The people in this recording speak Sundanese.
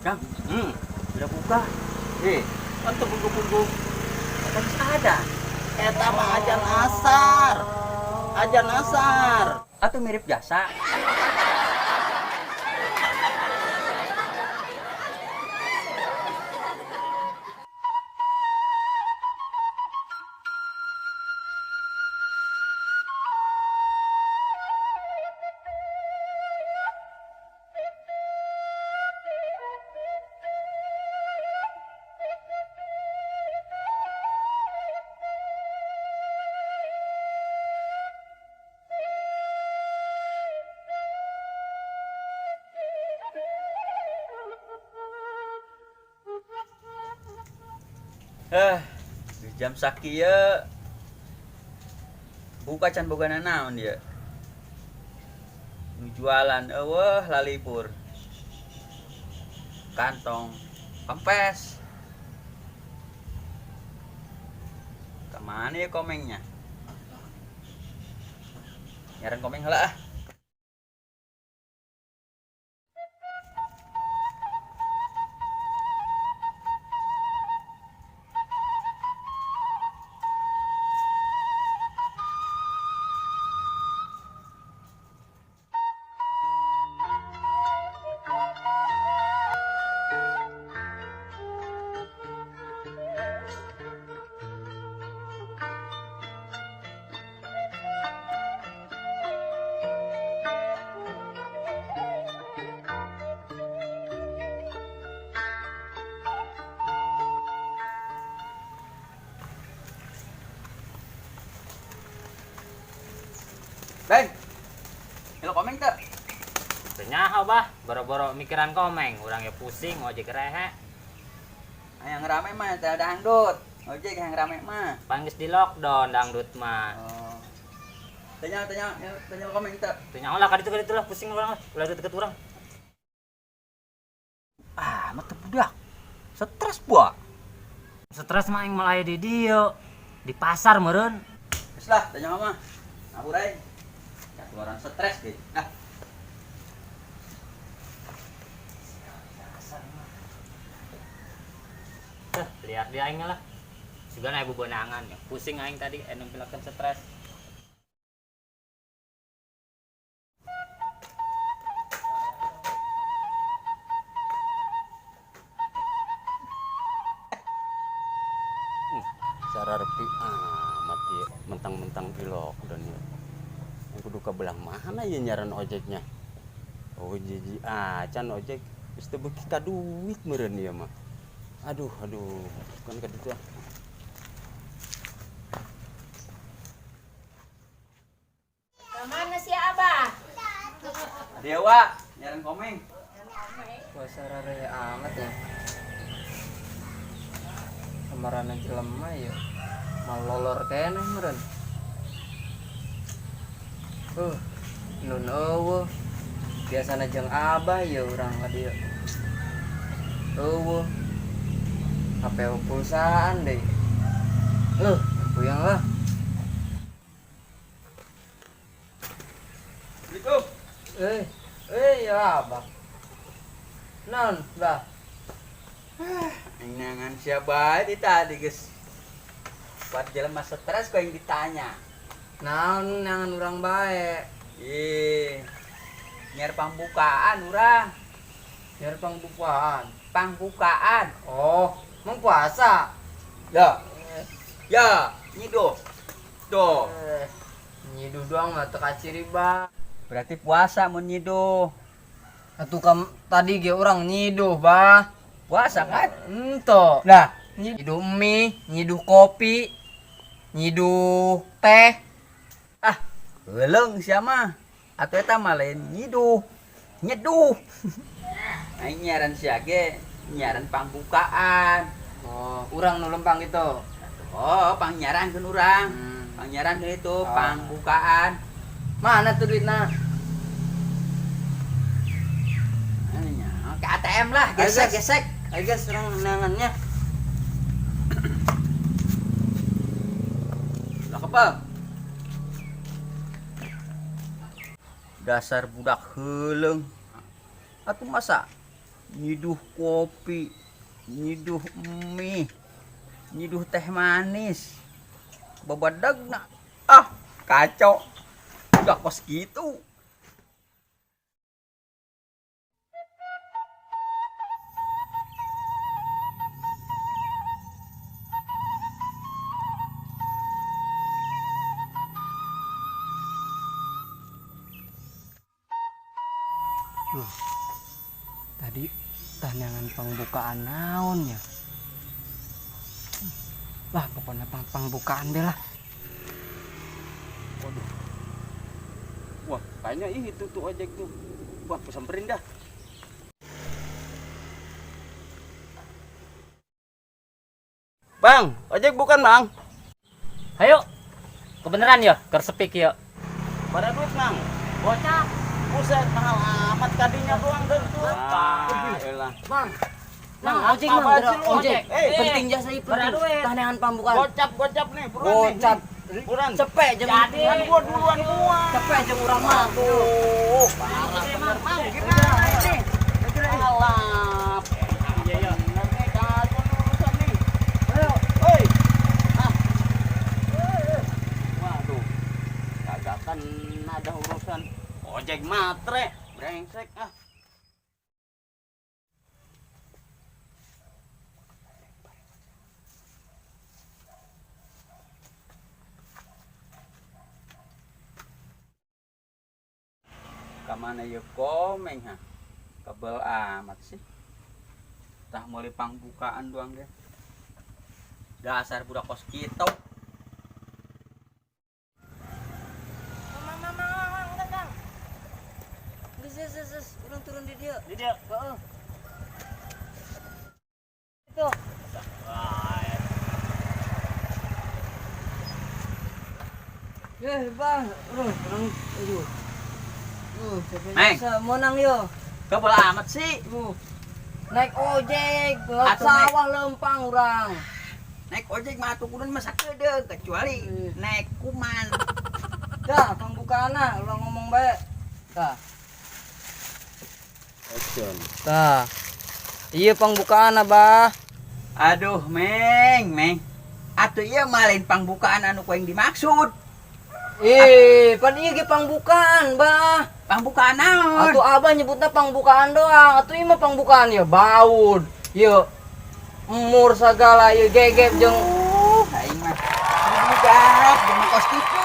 Kang, udah buka. Eh, kan tunggu-tunggu. Kan ada. Eta mah ajan asar. Ajan asar. Atau mirip jasa. Di jam sakieu buka can boga nanaon dia. Nu jualan eueuh lalibur. Kantong kempes. Kemana ya komengnya? Nyaran komeng heula ah. Bang, lo komeng tuh? Teu bah, boro-boro mikiran komeng, urang ya pusing, ojek rehe. Yang rame mah teh dangdut, ojek yang rame mah. Panggis di lockdown dangdut mah. Oh. Tanya, tanya, tanya komeng tuh. Tanya lah kaditu kaditu lah, pusing urang lah, ulah deket urang. Ah, mata budak. Stres buah. Stres mah aing malah aya di dieu, di pasar meureun. Geus lah, tanya mah. Ngabur aing. Orang stres deh. Ah. Lihat dia aing lah. Sugan aya bubonangan ya. Pusing aing tadi nempilakeun stres. Cara repi amat ya, mentang-mentang di lockdown ya. Kudu ka belah mana ya nyaran ojeknya. Oh jiji acan ojek geus teu beuki ka duit meureun ieu mah. Aduh aduh, kan ka ditu ah. Ka mana si Abah? Dewa, nyaran komeng. Puasa rare amat ya. Kamarana jelema ya. Malolor keneh meureun. Nun eueuh. Biasana jeung Abah ya urang ka dieu. Eueuh. HP pulsaan deui. Puyeng lah. Assalamualaikum. Ya Abah. Naon, Bah? Nangan siapa di tadi, guys? Buat jelema stres kok yang ditanya. Naon nangan urang bae. Ih, nyiar pambukaan urang. Nyiar pambukaan. Pangbukaan. Oh, emang puasa? Ya. Ya, nyiduh. Duh. Nyiduh doang mah teu kaciri, Bah. Berarti puasa mun nyiduh. Atuh kam tadi ge urang nyiduh, Bah. Puasa kan? Ento. Lah, nyiduh mie, nyiduh kopi, nyiduh teh. Ah, heuleung sia mah. Atuh eta mah lain nyiduh, nyeduh. Aing nyaran sia ge, nyaran pangbukaan. Oh, urang nu lempang gitu. Oh, pangnyarankeun urang. Pangnyarankeun itu Oh. pangbukaan. Mana tuh duitna? Nya, ke ATM lah, Ayo, gesek, guys. gesek. Ayo guys, urang nangannya. Lah kepal. Dasar budak heuleung. Atuh masa Nyiduh kopi, nyiduh mie, nyiduh teh manis. Babadagna. Ah, kacau. Udah kos gitu. Tadi tanyangan pangbukaan naon ya? Lah pokoknya pangbukaan deh lah. Waduh. Wah, kayaknya ih itu tuh ojek tuh. Wah, aku samperin dah. Bang, ojek bukan, Bang? Ayo. Kebeneran ya, keur sepi kieu. Pada duit, Bang. Bocah. Buset, mahal amat kadinya doang deh tuh. Ah, elah. Bang. Mang, ojek mang, Apaan gerak sih lu, ojek. ojek? Eh, Penting jasa ieu penting. Berduit. Tanyangan pambukaan. Gocap, gocap nih, buruan nih. Gocap. Buruan. Cepet jeung Jadi. Kan gua duluan gua. Cepet jeung urang mah. Tuh, parah bener, Mang. Gimana ini? Alah. Iya, iya. Bener nih, kacau nih urusan nih. Ayo, oi. Ah. Waduh. Kagak kena ada urusan. Ojek matre, brengsek ah. Kamana ieu komeng ha? Kebel amat sih. Tah meuli pangbukaan doang deh. Dasar budak kos kitu. Mang mang mang mang mang Kang. Geus geus geus geus, urang turun di dieu. Di dieu. Heeh. Itu. Wah, Eh, Bang, urang urang aduh. Cepet Neng. jasa monang yo. Kebel amat sih. Naik ojek, ke Atuh, naik. sawah lempang urang. Naik ojek mah atuh kudu mah sakedeung kecuali naik kuman. Dah, pangbukaanna urang ngomong bae. Tah. Action. Tah. Iya pangbukaanna, Bah. Aduh, Meng, Meng. Atuh ieu mah lain pangbukaan anu ku aing dimaksud. Eh, pan ieu ge pangbukaan, Bah. Pangbukaan naon? Atuh abah nyebutna pangbukaan doang. Atuh ieu mah pangbukaan ya baud. Ieu emur sagala ieu gegep jeung Aing mah budak jeung kos kitu.